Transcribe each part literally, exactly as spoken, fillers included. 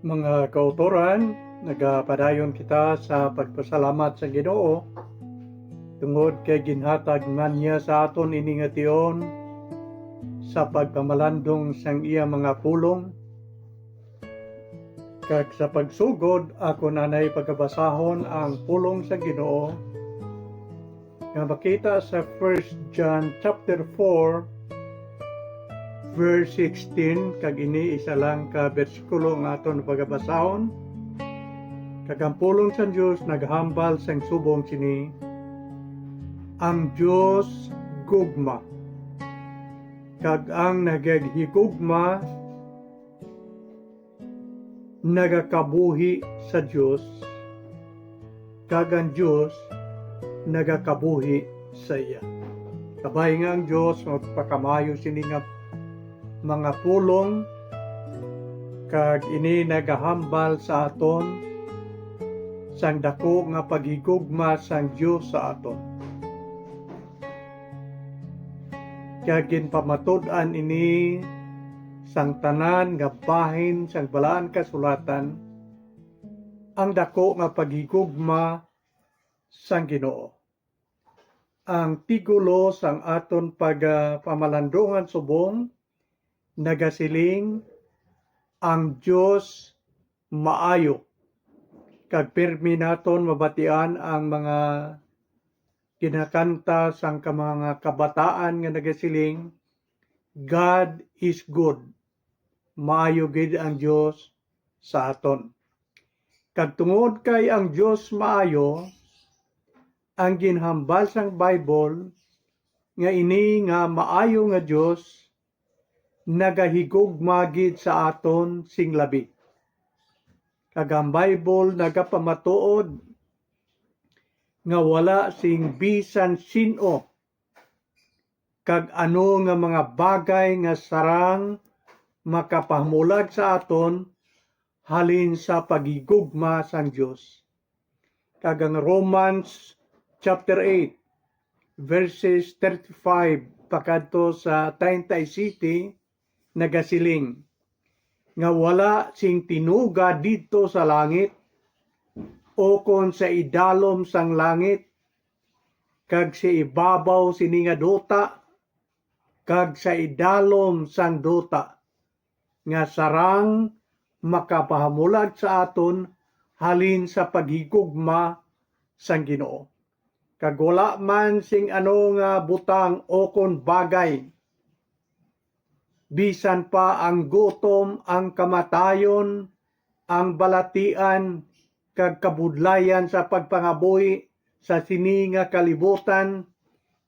Mga kautoran, nagapadayon kita sa pagpasalamat sa Ginoo tungod kay ginhatag man niya sa aton ini nga tion sa pagpamalandong sang iya mga pulong. Kag sa pagsugod, ako nanay pagabasahon ang pulong sa Ginoo nga makita sa First John chapter four, verse sixteen, kag ini isa lang ka bersikulo nga aton pagabasahon. Kag ang pulong sang Dios naghambal sang subong sini: Ang Dios gugma, kag ang nagaghigugma nagakabuhi sa Dios, kag ang Dios nagakabuhi sa iya. Kabay nga ang Dios magpakamaayo sini nga mga pulong, kag ini nagahambal sa aton sang daku nga paghigugma sang Dios sa aton. Kag ginpamatud-an ini sang tanan nga bahin sang Balaan Kasulatan, ang daku nga paghigugma sang Ginoo. Ang titulo sang aton pagpamalandungan subong nagasiling, Ang Dios Maayo. Kag pirmi naton mabatian ang mga ginakanta sang ka-, mga kabataan nga nagasiling, "God is good." Maayo gid ang Dios sa aton. Kag tungod kay ang Dios maayo, ang ginhambal sang Bible nga ini nga maayo nga Dios nagahigugma gid sa aton sing labi. Kag ang Bible nagapamatuod nga wala sing bisan sin-o kag ano nga mga bagay nga sarang makapahamulag sa aton halin sa paghigugma sang Dios. Kag ang Romans chapter eight, verses thirty-five pakadto sa treinta y siete nagasiling, nga wala sing tinuga didto sa langit, ukon sa idalom sang langit, kag sa ibabaw sini nga duta, kag sa idalom sang duta, nga sarang makapahamulag sa aton halin sa paghigugma sang Ginoo. Kag wala man sing ano nga butang ukon bagay, bisan pa ang gutom, ang kamatayon, ang balatian, kag kabudlayan sa pagpangabuhi sa sini nga kalibutan,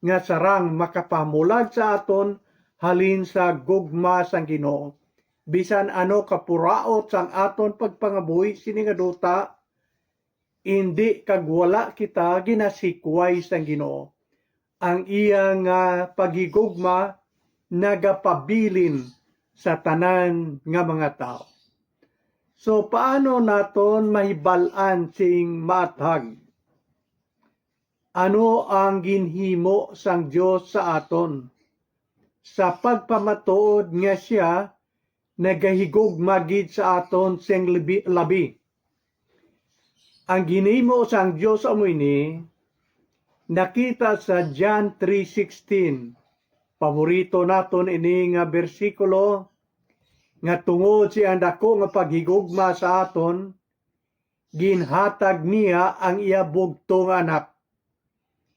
nga sarang makapahamulag sa aton halin sa gugma sang Ginoo. Bisan ano kapuraot sang aton pagpangabuhi sini nga duta, indi kag wala kita ginasikway sang Ginoo. Ang iya nga paghigugma nagapabilin sa tanan nga mga tawo. So, paano naton mahibal-an sing maathag? Ano ang ginhimo sang Dios sa aton? Sa pagpamatuod nga sia nagahigugma gid sa aton sing libi-, labi. Ang ginhimo sang Dios amo ini nakita sa John three sixteen. Paborito naton ini nga bersikulo, nga tungod sa iyang dako nga paghigugma sa aton, ginhatag niya ang iya bugtong nga Anak.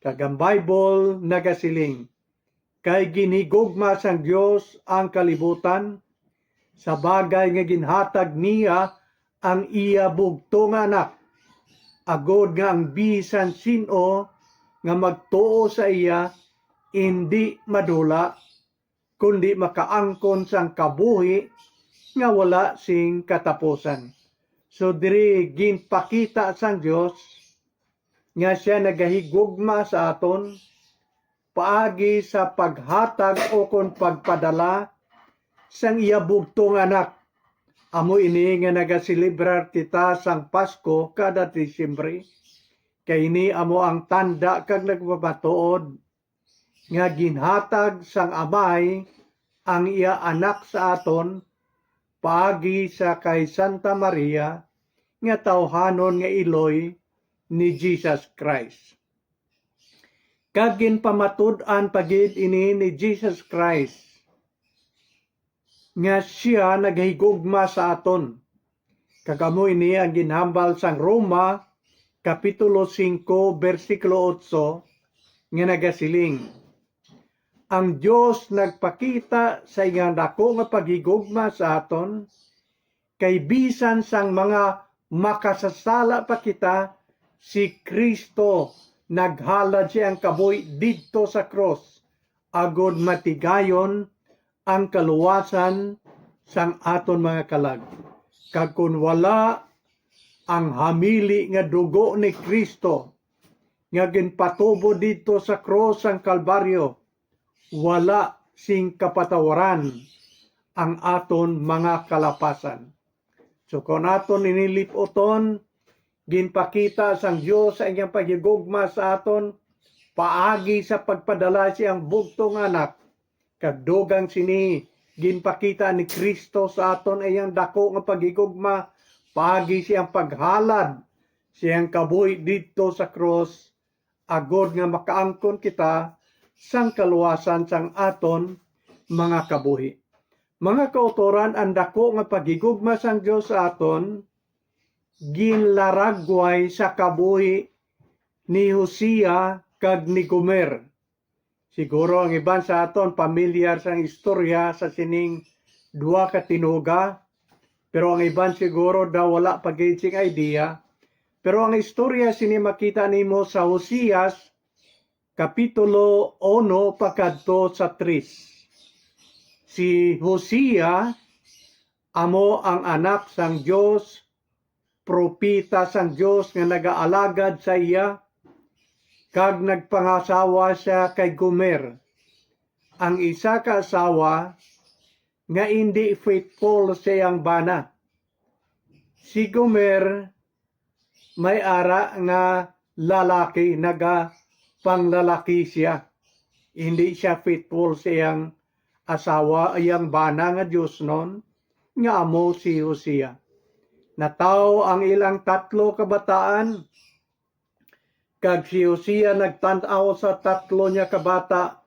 Kag ang Bible nagasiling, "Kay ginhigugma sang Dios ang kalibutan, sa bagay nga ginhatag niya ang iya bugtong nga Anak, agod nga ang bisan sin-o nga magtuo sa iya indi madula, kundi makaangkon sang kabuhi nga wala sing katapusan." So, diri ginpakita sang Dios nga sia nagahigugma sa aton paagi sa paghatag ukon pagpadala sang iya bugtong Anak. Amo ini nga nagaselebrar kita sang Pasko kada Disyembre, kay ini amo ang tanda kag nagpamatuod nga ginhatag sang Amay ang iya Anak sa aton, paagi sa kay Santa Maria nga tawhanon nga iloy ni Jesus Christ. Kag ginpamatud-an pa gid ini ni Jesus Christ nga sia nagahigugma sa aton. Kag amo ini ang ginhambal sang Roma, Kapitulo singko, bersikulo otso, nga nagasiling, "Ang Dios nagpakita sa iyang dako nga paghigugma sa aton, kay bisan sang mga makasasala pa kita, si Cristo naghalad sa iyang kabuhi didto sa krus, agod matigayon ang kaluwasan sang aton mga kalag. Kag kon wala ang hamili nga dugo ni Cristo nga ginpatubo didto sa krus sang Kalbaryo, wala sing kapatawaran ang aton mga kalapasan." So, kon aton ini lip-uton, ginpakita sang Dios ang iyang paghigugma sa aton paagi sa pagpadala sa iyang bugtong Anak, kag dugang sini, ginpakita ni Cristo sa aton ang iyang dako nga paghigugma paagi sa iyang paghalad sa iyang kabuhi didto sa krus, agod nga makaangkon kita sang kaluwasan sang aton mga kabuhi. Mga kautoran, ang dako nga paghigugma sang Dios sa aton ginlaragway sa kabuhi ni Hosea kag ni Gomer. Siguro ang iban sa aton pamilyar sang istorya sa sining duha ka tinuga, pero ang iban siguro daw wala pa gid sing idea. Pero ang istorya sini makita nimo sa Hoseas, Kapitulo uno pakadto sa tres. Si Hosea amo ang anak sang Dios, propeta sang Dios nga nagaalagad sa iya, kag nagpangasawa sia kay Gomer, ang isa ka asawa nga indi faithful sa iyang bana. Si Gomer may ara nga lalaki, nagapanglalaki sia. Indi sia faithful sa iyang asawa, iyang bana nga diosnon, nga amo si Hosea. Natawo ang ilang tatlo ka bataan, kag si Hosea nagtan-aw sa tatlo niya ka bata,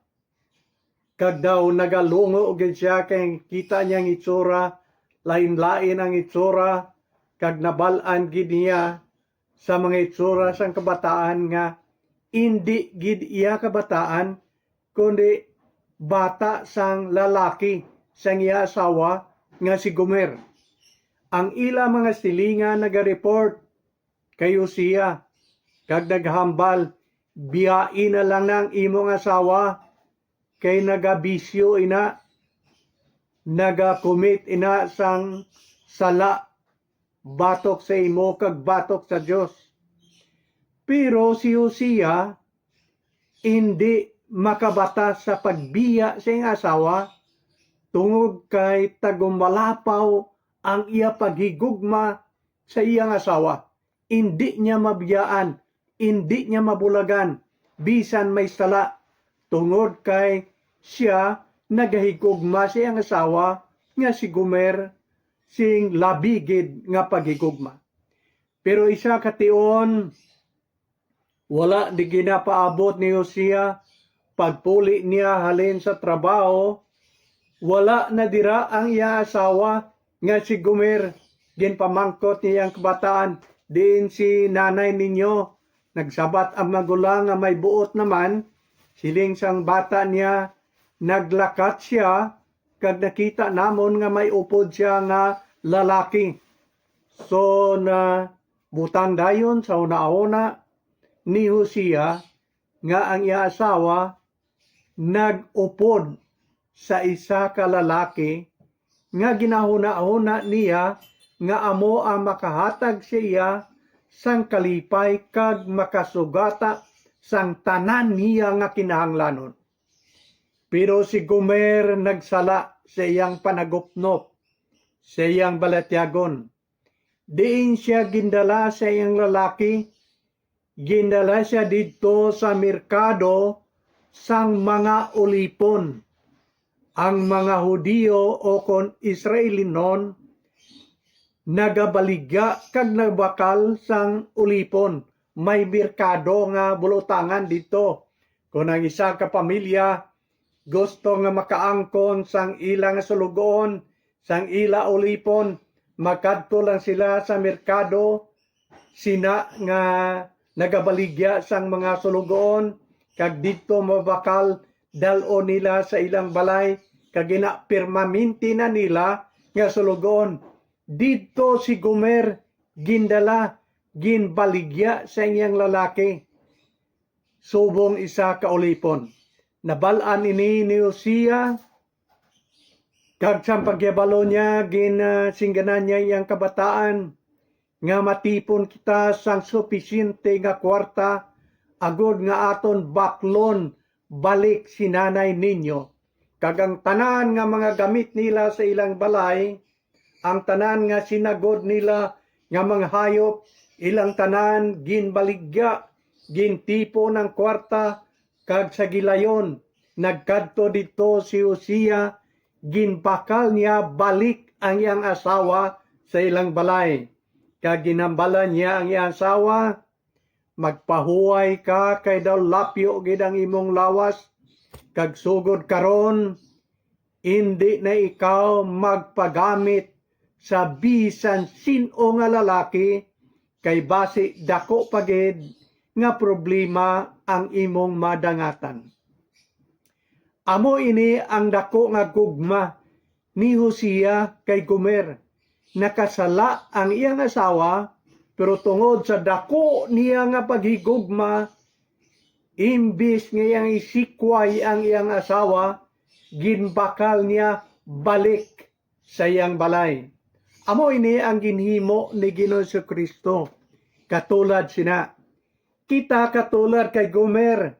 kag daw nagalungo gid sia kay kita niya ang itsura, lain-lain ang itsura, kag nabal-an gid niya sa mga itsura sang kabataan nga indi gid iya kabataan, kundi bata sang lalaki sang iya asawa nga si Gomer. Ang ila mga silingan naga-report kay Hosea, kag naghambal, "Biyai na lang na ang imong asawa, kay nagabisyo ina, nagakomit ina sang sala batok sa imo kag batok sa Dios." Pero si Hosea indi makabatas sa pagbiya sa iyang asawa, tungod kay tagumalapaw ang iya paghigugma sa iyang asawa. Indi niya mabiyaan, indi niya mabulagan, bisan may sala, tungod kay sia nagahigugma sa iyang asawa nga si Gomer sing labi gid nga paghigugma. Pero isa ka tion, wala di ginapaabot ni Hosea pagpuli niya halin sa trabaho, wala na dira ang iya asawa nga si Gomer. Ginpamangkot niya ang kabataan, "Diin si nanay ninyo?" Nagsabat ang magulang nga may buot naman. Siling sang bata niya, "Naglakat sia, kag nakita namon nga may upod sia nga lalaki." So, nabutang dayon sa hunahuna ni Hosea nga ang iya asawa nag-upod sa isa ka lalaki nga ginahunahuna niya nga amo ang makahatag sa iya sang kalipay kag makasugata sang tanan niya nga kinahanglanon. Pero si Gomer nagsala sa iyang panagupnop, sa iyang balatyagon. Diin sia gindala sa iyang lalaki, gindala sia didto sa merkado sang mga ulipon. Ang mga Hudiyo, o kon Israelinon, nagabaligya kag nagbakal sang ulipon. May merkado nga bulotangan didto. Kon ang isa ka pamilya gusto nga makaangkon sang ila nga sulugoon, sang ila ulipon, makadto lang sila sa merkado, sina nga nagabaligya sang mga sulugoon, kag didto mabakal dal-on nila sa ilang balay, kag ina permanente na nila nga sulugoon. Didto si Gomer gindala, ginbaligya sa iyang lalaki subong isa ka ulipon. Nabal-an ini ni Hosea, kag sang paghibalo niya, ginsingganan niya iyang kabataan nga matipon kita sang supisyente nga kwarta agod nga aton baklon balik si nanay ninyo, kag ang tanan nga mga gamit nila sa ilang balay, ang tanan nga sinagod nila nga mga hayop, ilang tanan ginbaligya, gintipon ang kwarta, kag sa gilayon nagkadto didto si Hosea, ginbakal niya balik ang iyang asawa sa ilang balay, kag ginhambalan niya ang iyang asawa, "Magpahuway ka, kay daw lapyo gid ang imong lawas, kag sugod karon, indi na ikaw magpagamit sa bisan sin-o nga lalaki, kay basi daku pa gid nga problema ang imong madangatan." Amo ini ang daku nga gugma ni Hosea kay Gomer. Nakasala ang iyang asawa, pero tungod sa daku niya nga paghigugma, imbis nga iyang isikway ang iyang asawa, ginbakal niya balik sa iyang balay. Amo ini ang ginhimo ni Ginoong Jesu-Cristo. Katulad sina, kita katulad kay Gomer,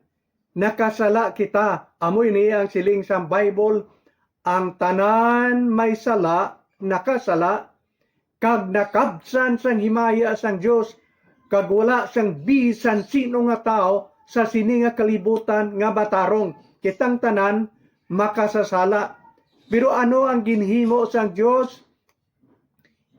nakasala kita. Amo ini ang siling sang Bible, ang tanan may sala, nakasala, kag nakabsan sang himaya sang Dios, kag wala sang bisan sino nga tawo sa sini nga kalibutan nga matarong. Kitang tanan makasasala. Pero ano ang ginhimo sang Dios?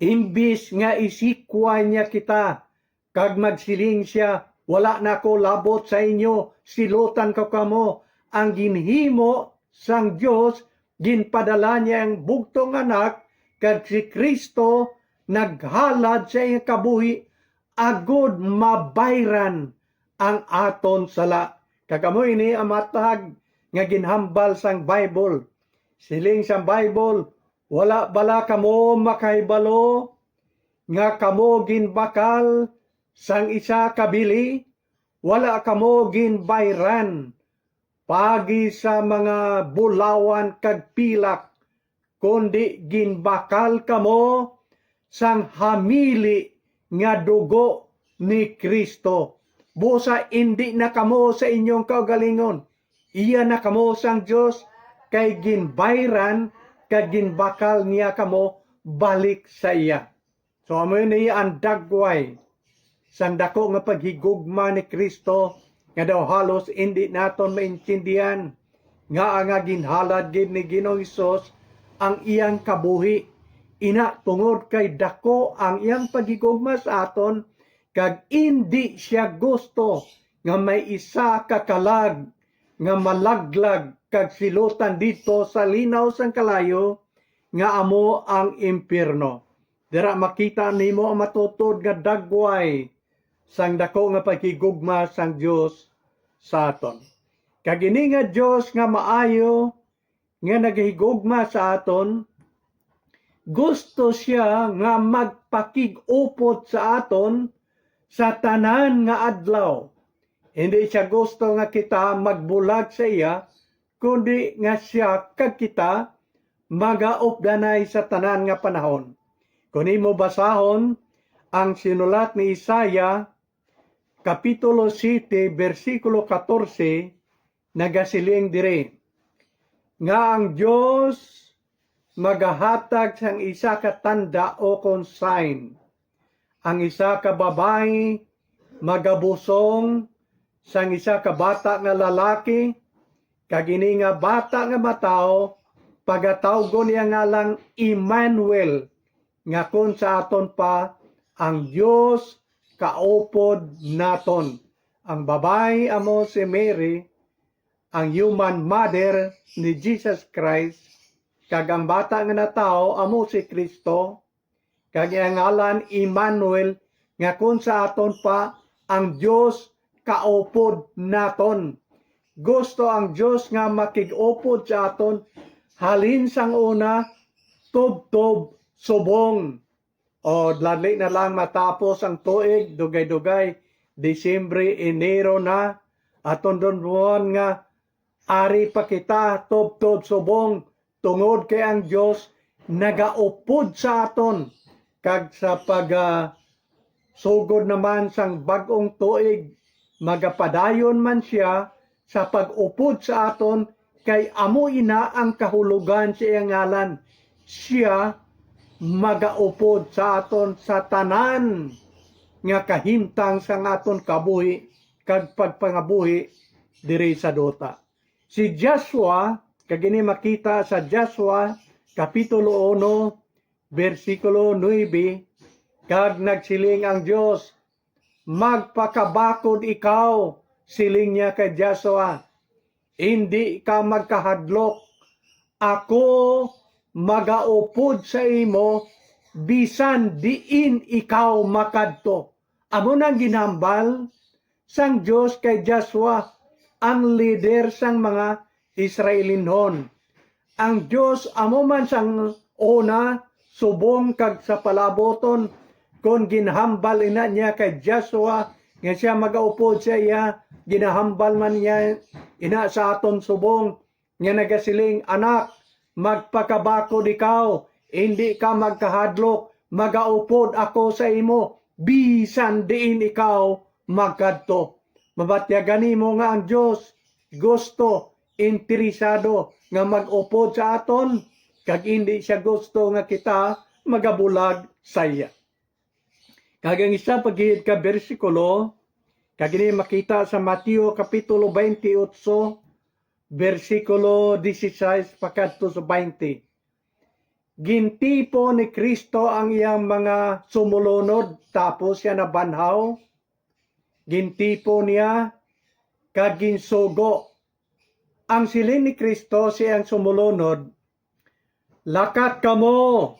Imbis nga isikway niya kita, kag magsiling sia, "Wala na ako labot sa inyo, silutan ko kamo." Ang ginhimo sang Dios, ginpadala niya ang bugtong Anak, kag si Cristo naghalad sa iyang kabuhi agud mabayran ang aton sala. Kag amo ini ang matag nga ginhambal sang Bible. Siling sang Bible, "Wala bala kamo makahibalo nga kamo ginbakal sang isa ka bili? Wala kamo ginbayran paagi sa mga bulawan kag pilak, kundi ginbakal kamo sang hamili nga dugo ni Cristo." Busa indi na kamo sa inyong kaugalingon, iya na kamo sang Dios, kay ginbayran kag ginbakal niya kamo balik sa iya. So, amo ni ang dagway sang dako nga paghigugma ni Cristo, nga daw halos indi naton maintindihan, nga nga ginhalad gid ni Ginoong Hesus ang iyang kabuhi. Ina, tungod kay dako ang iyang paghigugma sa aton, kag indi siya gusto nga may isa ka kalag nga malaglag kag silutan didto sa linaw sang kalayo, nga amo ang impyerno. Dira makita nimo ang matuod nga dagway sang dako nga paghigugma sang Dios sa aton. Kag ini nga Dios nga maayo, nga nagahigugma sa aton, gusto siya nga magpakig-upod sa aton sa tanan nga adlaw. Hindi siya gusto nga kita magbulag sa iya, kundi nga siya kag kita magaupdanay sa tanan nga panahon. Kon imo basahon ang sinulat ni Isaiah, Kapitulo siete, bersikulo katorse, nagasiling diri nga ang Dios magahatag sang isa ka tanda o kon sign. Ang isa ka babayi magabusong sang isa ka bata nga lalaki, kag ini nga bata nga matawo pagatawgon niya ngalang Emmanuel, nga kon sa aton pa, ang Dios kaupod naton. Ang babayi amo si Mary, ang human mother ni Jesus Christ, kag ang bata nga natawo amo si Cristo, kag iyang ngalan Emmanuel, nga kon sa aton pa, ang Dios kaupod naton. Gusto ang Dios nga makig-upod sa aton halin sang una tubtob subong. O, dali na lang matapos ang tuig, dugay-dugay, Disyembre, Enero na, aton dunbuhan nga ari pa kita tubtob subong, tungod kay ang Dios nagaupod sa aton, kag sa pag, ah, sugod naman sang bag-ong tuig, magapadayon man sia sa pag-upod sa aton, kay amo ina ang kahulogan sa iyang ngalan. Sia magaupod sa aton sa tanan nga kahimtang sang aton kabuhi kag pagpangabuhi diri sa duta. Si Joshua, kag ini makita sa Joshua Kapitulo uno, bersikulo nuebe, kag nagsiling ang Dios, "Magpakabakod ikaw," siling niya kay Joshua, "indi ka magkahadlok. Ako magaupod sa imo bisan diin ikaw makadto." Amo nang ginhambal sang Dios kay Joshua, ang lider sang mga Israelinhon. Ang Dios amo man sang una, subong kag sa palabuton, kon ginhambal ina niya kay Joshua nga sia magaupod sa iya, ginahambal man niya ina sa aton subong nga nagasiling, "Anak, magpakabakod ikaw, indi ka magkahadlok, magaupod ako sa imo, bisan diin ikaw magkadto." Mabatyagan nimo nga ang Dios gusto, interesado nga mag-upod sa aton, kag indi siya gusto nga kita magabulag sa iya. Kag ang isa pa gid ka bersikulo, kag ini makita sa Mateo Kapitulo twenty-eight, bersikulo dieciséis pakadto sa twenty. Gintipon ni Cristo ang iyang mga sumulunod, tapos siya nabanhaw. Gintipon niya kag ginsugo. Ang siling ni Cristo sa iyang sumulunod, "Lakat kamo,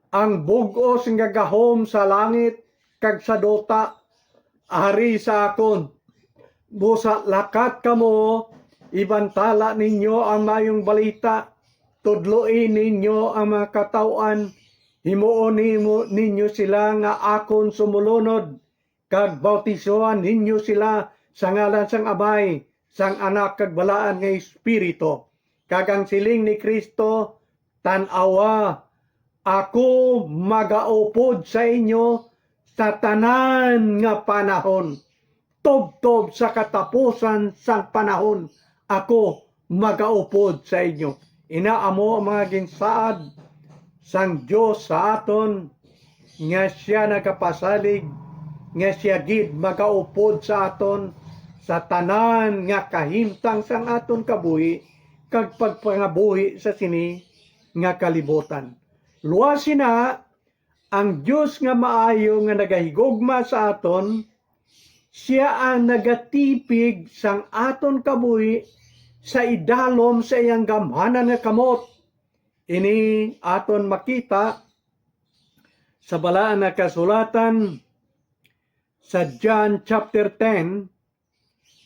ang bug-os nga gahom sa langit kag sa duta, ari sa akon. Busa lakat kamo, ibantala ninyo ang Maayong Balita, tudloi ninyo ang mga katawhan, himuon nimo, ninyo sila nga akon sumulunod, kag bautisohan ninyo sila sa ngalan sang Amay, sang Anak, kag Balaan nga Espiritu." Kag ang siling ni Cristo, "Tan-awa, ako magaupod sa inyo sa tanan nga panahon, tubtob sa katapusan sang panahon, ako magaupod sa inyo." Ina amo ang mga ginsaad sang Dios sa aton, nga sia nagapasalig nga sia gid magaupod sa aton sa tanan nga kahimtang sang aton kabuhi kag pagpangabuhi sa sini nga kalibutan. Luas sina, ang Dios nga maayo nga nagahigugma sa aton, sia ang nagatipig sang aton kabuhi sa idalom sa iyang gamhanan nga kamot. Ini aton makita sa Balaan nga Kasulatan, sa John chapter ten,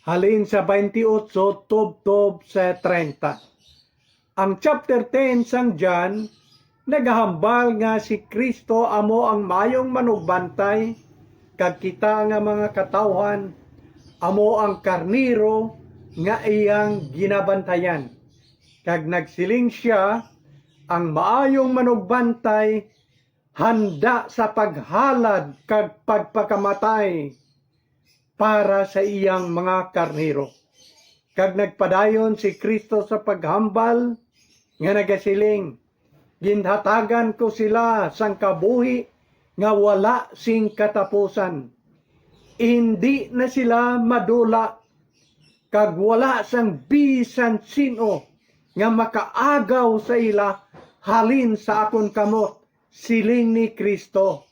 halin sa twenty-eight tubtob sa treinta. Ang chapter ten sang John nagahambal nga si Cristo amo ang mayong manugbantay, kag kita nga mga katawhan amo ang karnero nga iyang ginabantayan. Kag nagsiling sia, "Ang maayong manugbantay handa sa paghalad kag pagpakamatay para sa iyang mga karnero." Kag nagpadayon si Cristo sa paghambal nga nagasiling, "Ginhatagan ko sila sang kabuhi nga wala sing katapusan. Indi na sila madula, kag wala sang bisan sin-o nga makaagaw sa ila halin sa akon kamot, Siling ni Cristo,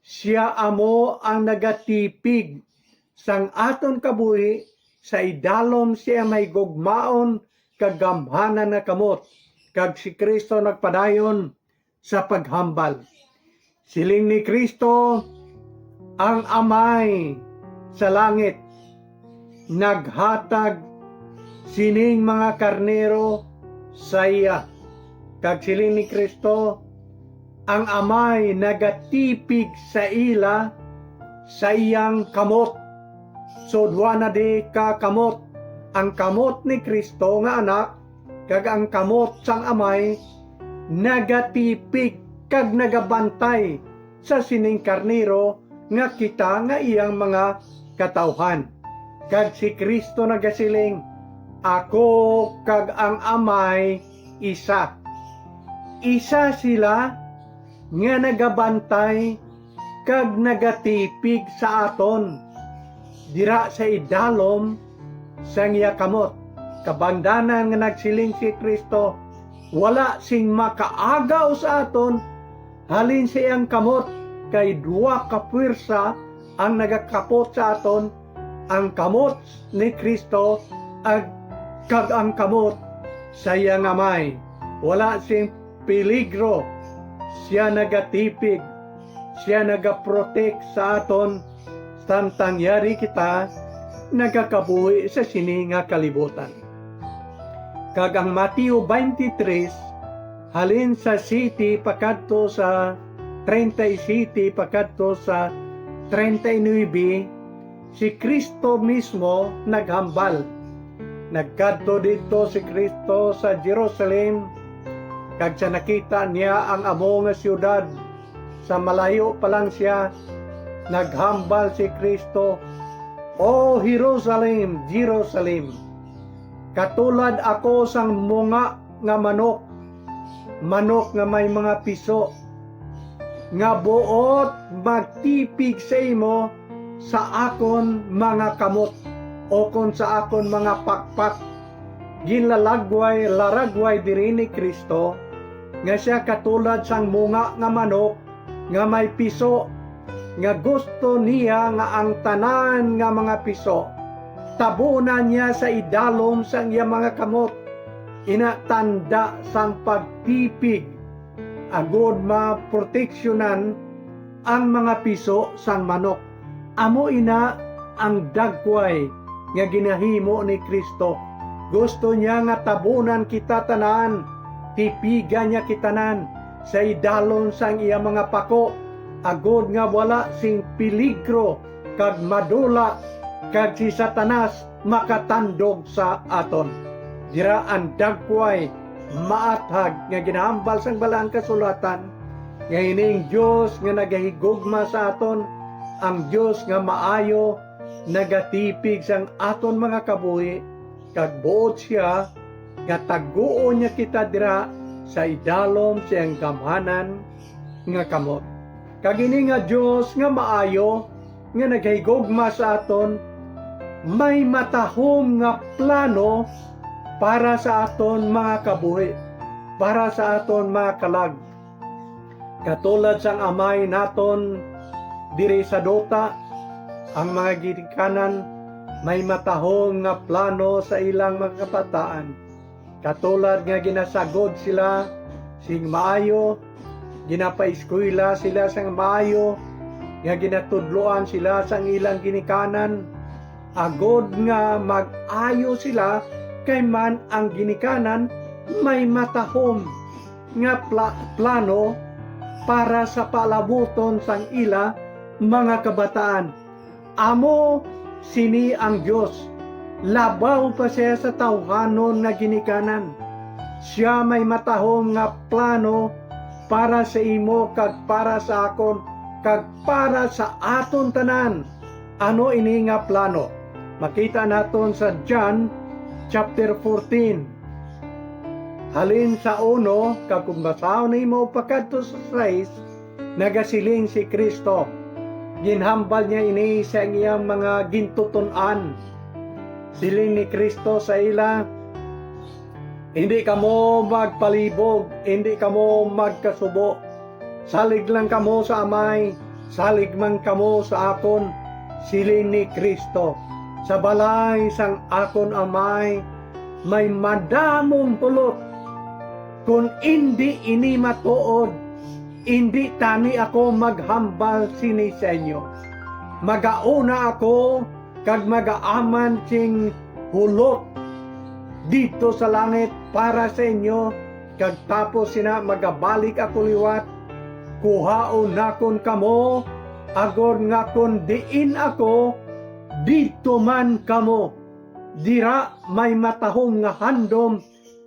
sia amo ang nagatipig sang aton kabuhi sa idalom sa iya mahigugmaon kag gamhanan nga kamot, kag si Cristo nagpadayon sa paghambal. Siling ni Cristo, ang Amay sa langit naghatag sining mga karnero sa iya. Kag siling ni Cristo, ang Amay nagatipig sa ila sa iyang kamot. So, duha na di ka kamot, ang kamot ni Cristo nga Anak kag ang kamot sang Amay nagatipig kag nagabantay sa sining karnero nga kita nga iyang mga katawuhan. Kag si Cristo nagasiling, "Ako kag ang Amay isa." Isa sila nga nagabantay kag nagatipig sa aton dira sa idalom sang iya kamot. Kabangdanan nga nagsiling si Cristo, wala sing makaagaw sa aton halin sa iyang kamot, kay duha ka puwersa ang nagakapot sa aton, ang kamot ni Cristo ag, kag ang kamot sa iyang Amay. Wala sing peligro. Sia nagatipig, sia nagaprotect sa aton, samtang yari kita nagakabuhi sa sini nga kalibutan. Kag ang Mateo twenty-three, halin sa siyete pakadto sa treinta y siete pakadto sa treinta y nuebe, si Cristo mismo naghambal. Nagkadto didto si Cristo sa Jerusalem, kag sa nakita niya ang amo nga siyudad, sa malayo pa lang sia, naghambal si Cristo, "O Jerusalem, Jerusalem, katulad ako sang munga nga manok, manok nga may mga piso, nga buot magtipig sa imo sa akon mga kamot, ukon sa akon mga pakpak." Ginlalagway-laragway diri ni Cristo nga sia katulad sang munga nga manok nga may piso, nga gusto niya nga ang tanan nga mga piso tabunan niya sa idalom sang iya mga kamot, ina tanda sang pagtipig, agod maproteksyonan ang mga piso sang manok. Amo ina ang dagway nga ginahimo ni Cristo. Gusto niya nga tabunan kita tanan, tipigan niya kita tanan sa idalom sang iya mga pako, agod nga wala sing peligro kag madula, kag si Satanas makatandog sa aton. Dira ang dagway maathag nga ginahambal sang Balaang Kasulatan, nga ining Dios nga nagahigugma sa aton, ang Dios nga maayo, nagatipig sang aton mga kabuhi, kag buot sia nga taguon niya kita dira sa idalom sa iyang gamhanan nga kamot. Kag ini nga Dios nga maayo, nga nagahigugma sa aton, may matahom nga plano para sa aton mga kabuhi, para sa aton mga kalag. Katulad sang amay naton diri sa duta, ang mga ginikanan may matahom nga plano sa ilang mga kabataan. Katulad nga ginasagod sila sing maayo, ginapaeskwela sila sang maayo, nga ginatudloan sila sang ilang ginikanan, agod nga mag-ayo sila, kay man ang ginikanan may matahom nga pla-, plano para sa palabuton sang ila mga kabataan. Amo sini ang Dios, labaw pa sia sa tawhanon nga ginikanan. Sia may matahom nga plano para sa imo kag para sa akon kag para sa aton tanan. Ano ini nga plano? Makita naton sa John chapter fourteen. Halin sa uno, kag kung basahon nimo pakadto sa sais, nagasiling si Cristo. Ginhambal niya ini sa iyang mga gintuton-an. Siling ni Cristo sa ila, "Hindi kamo magpalibog, hindi kamo magkasubo. Salig lang kamo sa Amay, salig man kamo sa akon, siling ni Cristo. Sa balay sang akon Amay may madamong hulot. Kon indi ini matuod, indi tani ako maghambal sini sa inyo. Magauna ako kag magaaman sing hulot didto sa langit para sa inyo, kag tapos sina magabalik ako liwat. Kuhaon nakon kamo, agod nga kon diin ako, didto man kamo. Dira may matahom nga handom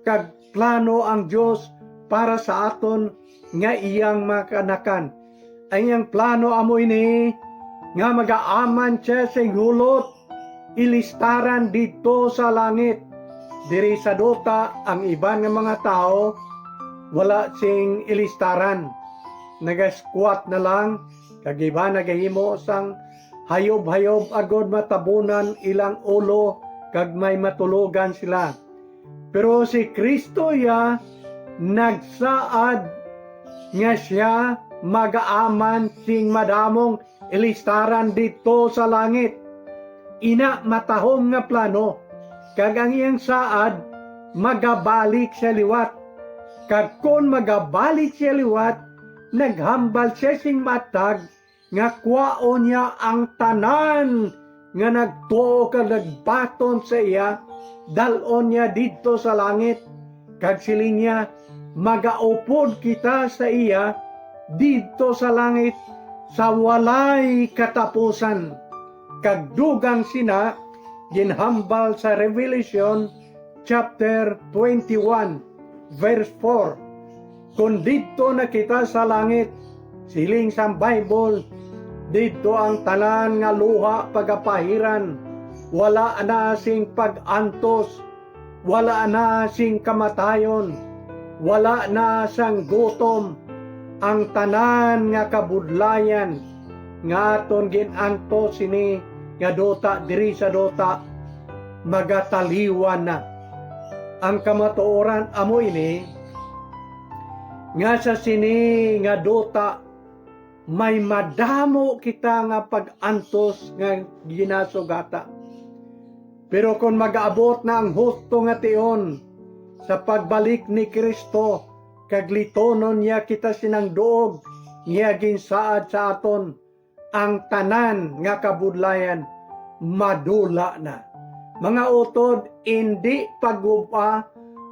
kag plano ang Dios para sa aton nga iyang mga kaanakan. Ang iyang plano amo ini, nga magaaman siya sing hulot, ilistaran didto sa langit. Diri sa duta, ang iban nga mga tawo wala sing ilistaran. Nagasquat na lang, kag iban nagahimo sang hayob-hayob agod matabunan ilang ulo kag may matulogan sila. Pero si Cristo iya nagsaad nga sia magaaman sing madamong ilistaran didto sa langit. Ina matahom nga plano, kag ang iyang saad, magabalik sia liwat. Kag kon magabalik sia liwat, naghambal sia sing matag nga kwaon niya ang tanan nga nagtuo kag nagbaton sa iya, dal-on niya didto sa langit, kag siling niya, "Magaupod kita sa iya didto sa langit sa walay katapusan." Kag dugang sina, ginhambal sa Revelation chapter twenty-one, verse four, "Kon didto na kita sa langit," siling sang Bible, "didto ang tanan nga luha pagapahiran, wala na sing pag-antos, wala na sing kamatayon, wala na sang gutom, ang tanan nga kabudlayan nga aton gin-antos sini nga duta diri sa duta, magataliwan na." Ang kamatuoran amo ini, nga sa sini nga duta may madamo kita nga pag-antos nga ginasugata. Pero kon mag-abot na ang husto nga tion sa pagbalik ni Cristo, kag litonon niya kita sinang duog nga ginsaad sa aton, ang tanan nga kabudlayan madula na. Mga utod, indi pagub-a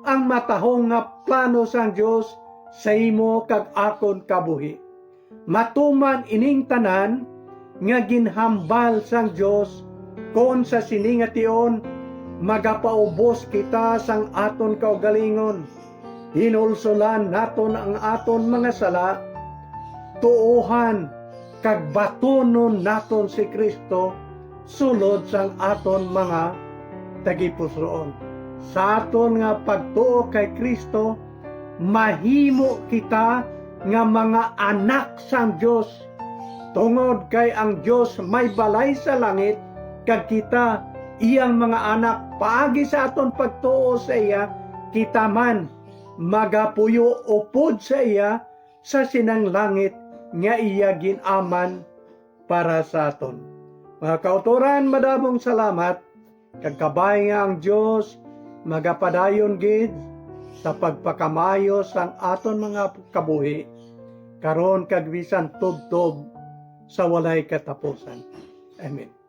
ang matahom nga plano sang Dios sa imo kag akon kabuhi. Matuman ining tanan nga ginhambal sang Dios, kon sa sini nga tion magapaubos kita sang aton kaugalingon, hinulsolan naton ang aton mga sala, tuohan kag batunon naton si Cristo sulod sang aton mga tagipusoon. Sa aton nga pagtuo kay Cristo, mahimo kita nga mga anak sang Dios, tungod kay ang Dios may balay sa langit, kag kita, iyang mga anak, paagi sa aton pagtuo sa iya, kita man magapuyo upod sa iya sa sinang langit nga iya gin-aman para sa aton. Mga kautoran, madamong salamat, kag kabay nga ang Dios magapadayon gid sa pagpakamaayo sang aton mga kabuhi, karon kag bisan tubtob sa walay katapusan. Amen.